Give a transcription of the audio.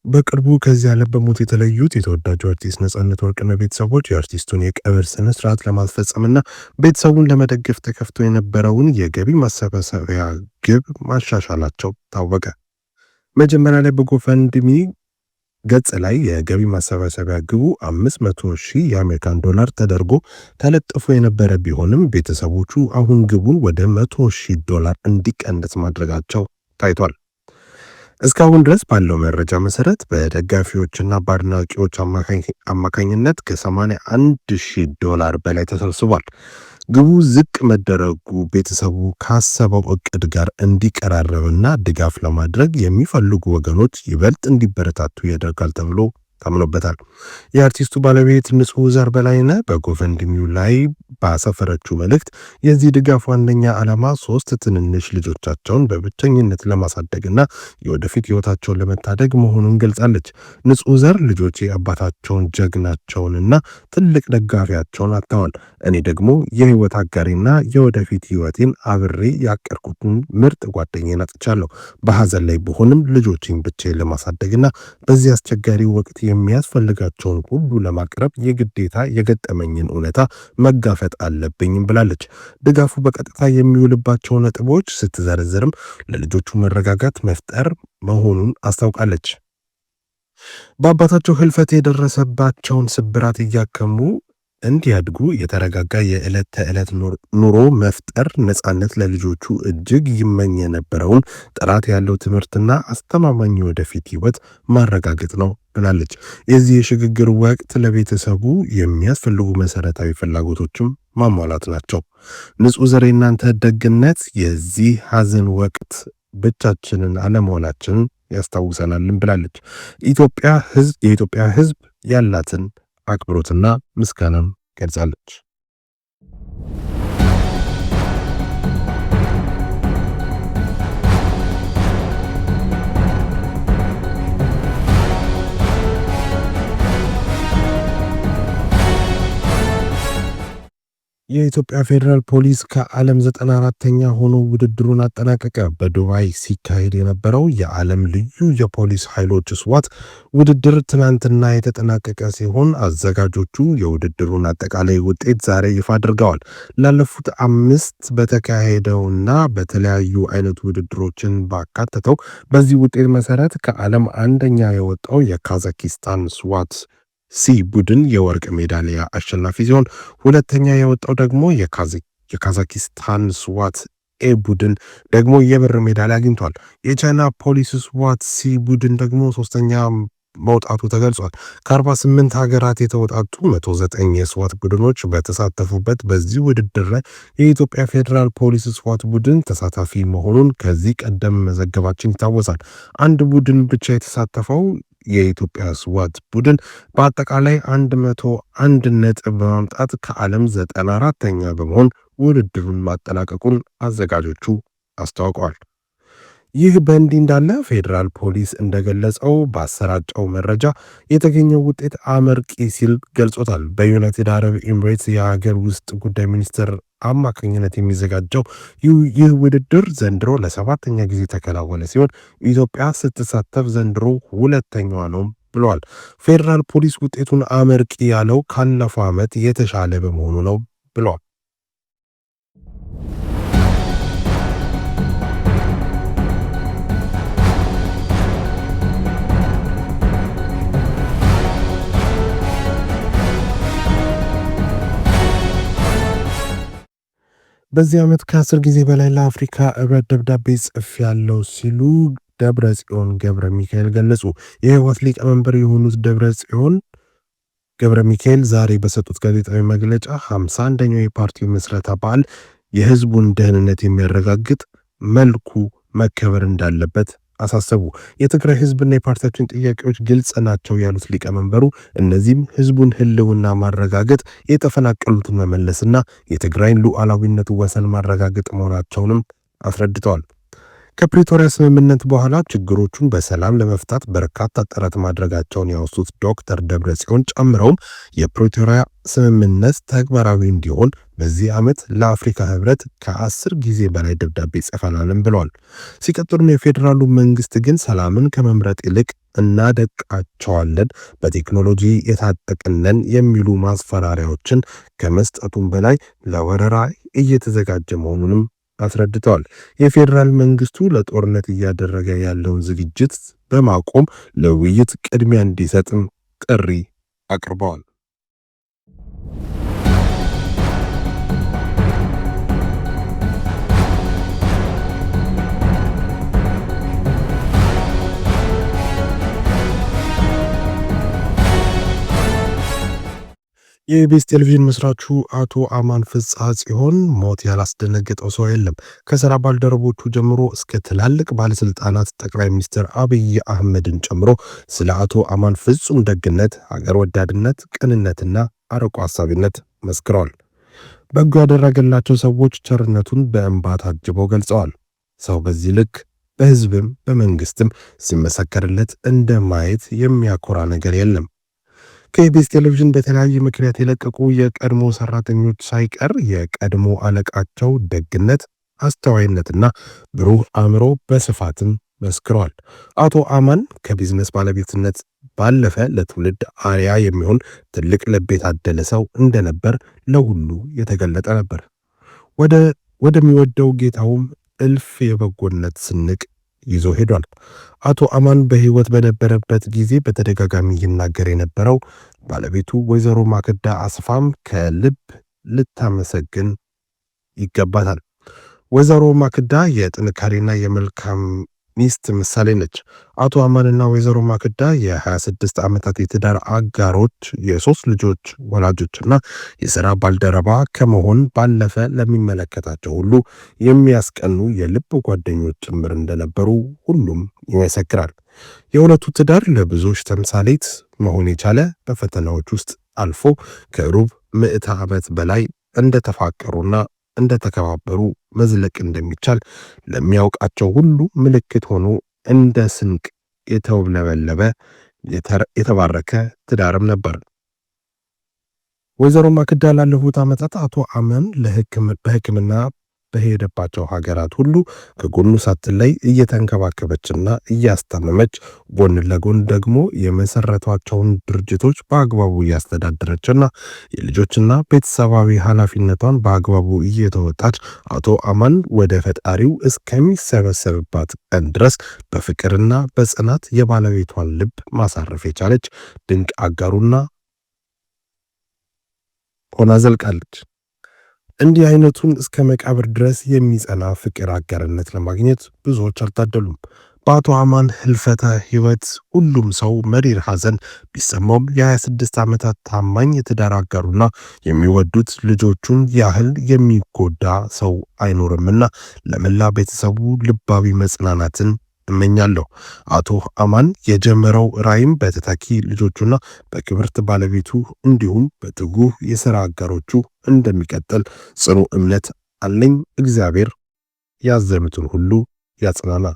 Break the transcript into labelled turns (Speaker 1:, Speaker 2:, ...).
Speaker 1: በቅርቡ ከዚህ ዓለም በሞት የተለዩት የተወዳጁ አርቲስት ነጻነት ወርቅነህ ቤተሰቦች የአርቲስቱን የቀብር ስነ ስርዓት ለማስፈጸምና ቤተሰቡን ለመደገፍ ተከፍቶ የነበረውን የገቢ ማሰባሰቢያ ግብ ማሻሻላቸው ታወቀ። መጀመሪያ ላይ በ GoFundMe ገጽ ላይ የገቢ ማሰባሰቢያ ግቡ 500 ሺህ የአሜሪካን ዶላር ተደርጎ ተለጥፎ የነበረ ቢሆንም ቤተሰቦቹ አሁን ግቡን ወደ 100 ሺህ ዶላር እንዲቀንስ ማድረጋቸው ታይቷል። እስካሁን ድረስ ባለው መረጃ መሰረት በደጋፊዎችና በአድናቂዎች አማካኝነት ከ81 ሺህ ዶላር በላይ ተሰብስቧል። ግቡ ዝቅ መደረጉ ቤተሰቡ ካሰበው እቅድ ጋር እንዲቀራረብና ድጋፍ ለማድረግ የሚፈልጉ ወገኖች ይበልጥ እንዲበረታቱ ያደርጋል ተብሎ ታምኖበታል። የአርቲስቱ ባለቤት ንጹህ ዘር በላይነህ በ GoFundMe ው ላይ ባሰፈረችው መልእክት የዚህ ድጋፍ ዋነኛ ዓላማ ሶስት ትንንሽ ልጆቻቸውን በብቸኝነት ለማሳደግና የወደፊት ሕይወታቸውን ለመታደግ መሆኑን ገልጻለች። ንጹህ ዘር ልጆቼ አባታቸውን ጀግናቸውንና ትልቅ ደጋፊያቸውን አጥተዋል። እኔ ደግሞ የህይወት አጋሪና የወደፊት ህይወቴን አብሬ ያቀርኩትን ምርጥ ጓደኛዬን አጥቻለሁ። በሐዘን ላይ ብሆንም ልጆቼን ብቻዬን ለማሳደግና በዚህ አስቸጋሪ ወቅት የሚያስፈልጋቸውን ሁሉ ለማቅረብ የግዴታ የገጠመኝን እውነታ መጋፈጥ አለብኝም ብላለች። ድጋፉ በቀጥታ የሚውልባቸው ነጥቦች ስትዘረዝርም ለልጆቹ መረጋጋት መፍጠር መሆኑን አስታውቃለች። በአባታቸው ህልፈት የደረሰባቸውን ስብራት እያከሙ እንዲያድጉ የተረጋጋ የዕለት ተዕለት ኑሮ መፍጠር፣ ነፃነት ለልጆቹ እጅግ ይመኝ የነበረውን ጥራት ያለው ትምህርትና አስተማማኝ ወደፊት ህይወት ማረጋገጥ ነው ብላለች። የዚህ የሽግግር ወቅት ለቤተሰቡ የሚያስፈልጉ መሰረታዊ ፍላጎቶችም ማሟላት ናቸው። ንጹህ ዘር የእናንተ ደግነት የዚህ ሀዘን ወቅት ብቻችንን አለመሆናችንን ያስታውሰናልን ብላለች። የኢትዮጵያ ህዝብ ያላትን አክብሮትና ምስጋናም ገልጻለች። የኢትዮጵያ ፌዴራል ፖሊስ ከዓለም 94ኛ ሆኖ ውድድሩን አጠናቀቀ። በዱባይ ሲካሄድ የነበረው የዓለም ልዩ የፖሊስ ኃይሎች SWAT ውድድር ትናንትና የተጠናቀቀ ሲሆን አዘጋጆቹ የውድድሩን አጠቃላይ ውጤት ዛሬ ይፋ አድርገዋል። ላለፉት 5 በተካሄደውና በተለያዩ አይነት ውድድሮችን ባካተተው በዚህ ውጤት መሰረት ከዓለም አንደኛ የወጣው የካዛኪስታን SWAT C ቡድን የወርቅ ሜዳሊያ አሸናፊ ሲሆን ሁለተኛ የወጣው ደግሞ የካዛኪስታን SWAT A ቡድን ደግሞ የብር ሜዳሊያ አግኝቷል። የቻይና ፖሊስ SWAT C ቡድን ደግሞ ሶስተኛ መውጣቱ ተገልጿል። ከ48 ሀገራት የተውጣጡ 109 የ SWAT ቡድኖች በተሳተፉበት በዚህ ውድድር ላይ የኢትዮጵያ ፌዴራል ፖሊስ SWAT ቡድን ተሳታፊ መሆኑን ከዚህ ቀደም መዘገባችን ይታወሳል። አንድ ቡድን ብቻ የተሳተፈው የኢትዮጵያ SWAT ቡድን በአጠቃላይ 101 ነጥብ በማምጣት ከዓለም 94ኛ በመሆን ውድድሩን ማጠናቀቁን አዘጋጆቹ አስታውቀዋል። ይህ በእንዲህ እንዳለ ፌዴራል ፖሊስ እንደገለጸው ባሰራጨው መረጃ የተገኘው ውጤት አመርቂ ሲል ገልጾታል። በዩናይትድ አረብ ኤምሬትስ የሀገር ውስጥ ጉዳይ ሚኒስቴር አማካኝነት የሚዘጋጀው ይህ ውድድር ዘንድሮ ለሰባተኛ ጊዜ የተከናወነ ሲሆን ኢትዮጵያ ስትሳተፍ ዘንድሮ ሁለተኛዋ ነው ብለዋል። ፌዴራል ፖሊስ ውጤቱን አመርቂ ያለው ካለፈው ዓመት የተሻለ በመሆኑ ነው ብለዋል። በዚህ ዓመት ከ10 ጊዜ በላይ ለአፍሪካ ህብረት ደብዳቤ ጽፌያለሁ ሲሉ ደብረ ጽዮን ገብረ ሚካኤል ገለጹ። የህወሓት ሊቀመንበር የሆኑት ደብረ ጽዮን ገብረ ሚካኤል ዛሬ በሰጡት ጋዜጣዊ መግለጫ 51ኛው የፓርቲው ምስረታ በዓል የህዝቡን ደህንነት የሚያረጋግጥ መልኩ መከበር እንዳለበት አሳሰቡ። የትግራይ ህዝብና የፓርቲያችን ጥያቄዎች ግልጽ ናቸው ያሉት ሊቀመንበሩ እነዚህም ህዝቡን ህልውና ማረጋገጥ፣ የተፈናቀሉትን መመለስና የትግራይን ሉዓላዊነት ወሰን ማረጋገጥ መሆናቸውንም አስረድተዋል። ከፕሪቶሪያ ስምምነት በኋላ ችግሮቹን በሰላም ለመፍታት በርካታ ጥረት ማድረጋቸውን ያወሱት ዶክተር ደብረጽዮን ጨምረውም የፕሪቶሪያ ስምምነት ተግባራዊ እንዲሆን በዚህ ዓመት ለአፍሪካ ህብረት ከ10 ጊዜ በላይ ደብዳቤ ጽፈናልም ብለዋል። ሲቀጥሉም የፌዴራሉ መንግስት ግን ሰላምን ከመምረጥ ይልቅ እናደቃቸዋለን፣ በቴክኖሎጂ የታጠቅነን የሚሉ ማስፈራሪያዎችን ከመስጠቱም በላይ ለወረራ እየተዘጋጀ መሆኑንም አስረድተዋል። የፌዴራል መንግስቱ ለጦርነት እያደረገ ያለውን ዝግጅት በማቆም ለውይይት ቅድሚያ እንዲሰጥም ጥሪ አቅርበዋል። የኢቢኤስ ቴሌቪዥን መስራቹ አቶ አማን ፍስሐ ጽዮን ሞት ያላስደነገጠው ሰው የለም። ከስራ ባልደረቦቹ ጀምሮ እስከ ትላልቅ ባለስልጣናት ጠቅላይ ሚኒስትር አብይ አህመድን ጨምሮ ስለ አቶ አማን ፍጹም ደግነት፣ ሀገር ወዳድነት፣ ቅንነትና አርቆ አሳቢነት መስክረዋል። በጎ ያደረገላቸው ሰዎች ቸርነቱን በእንባ ታጅበው ገልጸዋል። ሰው በዚህ ልክ በህዝብም በመንግስትም ሲመሰከርለት እንደ ማየት የሚያኮራ ነገር የለም። ከኢቢኤስ ቴሌቪዥን በተለያየ ምክንያት የለቀቁ የቀድሞ ሰራተኞች ሳይቀር የቀድሞ አለቃቸው ደግነት፣ አስተዋይነትና ብሩህ አእምሮ በስፋትም መስክረዋል። አቶ አማን ከቢዝነስ ባለቤትነት ባለፈ ለትውልድ አርያ የሚሆን ትልቅ ልብ የታደለ ሰው እንደነበር ለሁሉ የተገለጠ ነበር። ወደሚወደው ጌታውም እልፍ የበጎነት ስንቅ ይዞ ሄዷል። አቶ አማን በህይወት በነበረበት ጊዜ በተደጋጋሚ ይናገር የነበረው ባለቤቱ ወይዘሮ ማክዳ አስፋም ከልብ ልታመሰግን ይገባታል። ወይዘሮ ማክዳ የጥንካሬና የመልካም ሚስት ምሳሌ ነች። አቶ አማንና ወይዘሮ ማክዳ የ26 ዓመታት የትዳር አጋሮች፣ የሶስት ልጆች ወላጆችና የሥራ ባልደረባ ከመሆን ባለፈ ለሚመለከታቸው ሁሉ የሚያስቀኑ የልብ ጓደኞች ጭምር እንደነበሩ ሁሉም ይመሰክራል። የሁለቱ ትዳር ለብዙዎች ተምሳሌት መሆን የቻለ በፈተናዎች ውስጥ አልፎ ከሩብ ምዕተ ዓመት በላይ እንደተፋቀሩና እንደተከባበሩ መዝለቅ እንደሚቻል ለሚያውቃቸው ሁሉ ምልክት ሆኖ እንደ ስንቅ የተውለበለበ የተባረከ ትዳርም ነበር። ወይዘሮ ማክዳ ላለፉት ዓመታት አቶ አመን በሕክምና በሄደባቸው ሀገራት ሁሉ ከጎኑ ሳትለይ እየተንከባከበችና እያስታመመች ጎን ለጎን ደግሞ የመሰረቷቸውን ድርጅቶች በአግባቡ እያስተዳደረችና የልጆችና ቤተሰባዊ ኃላፊነቷን በአግባቡ እየተወጣች አቶ አማን ወደ ፈጣሪው እስከሚሰበሰብባት ቀን ድረስ በፍቅርና በጽናት የባለቤቷን ልብ ማሳረፍ የቻለች ድንቅ አጋሩና ሆና ዘልቃለች። እንዲህ አይነቱን እስከ መቃብር ድረስ የሚጸና ፍቅር አጋርነት ለማግኘት ብዙዎች አልታደሉም። በአቶ አማን ህልፈተ ህይወት ሁሉም ሰው መሪር ሐዘን ቢሰማውም የ26 ዓመታት ታማኝ የትዳር አጋሩና የሚወዱት ልጆቹን ያህል የሚጎዳ ሰው አይኖርምና ለመላ ቤተሰቡ ልባዊ መጽናናትን እመኛለሁ። አቶ አማን የጀመረው ራዕይም በተተኪ ልጆቹና በክብርት ባለቤቱ እንዲሁም በትጉህ የሥራ አጋሮቹ እንደሚቀጥል ጽኑ እምነት አለኝ። እግዚአብሔር ያዘኑትን ሁሉ ያጽናና።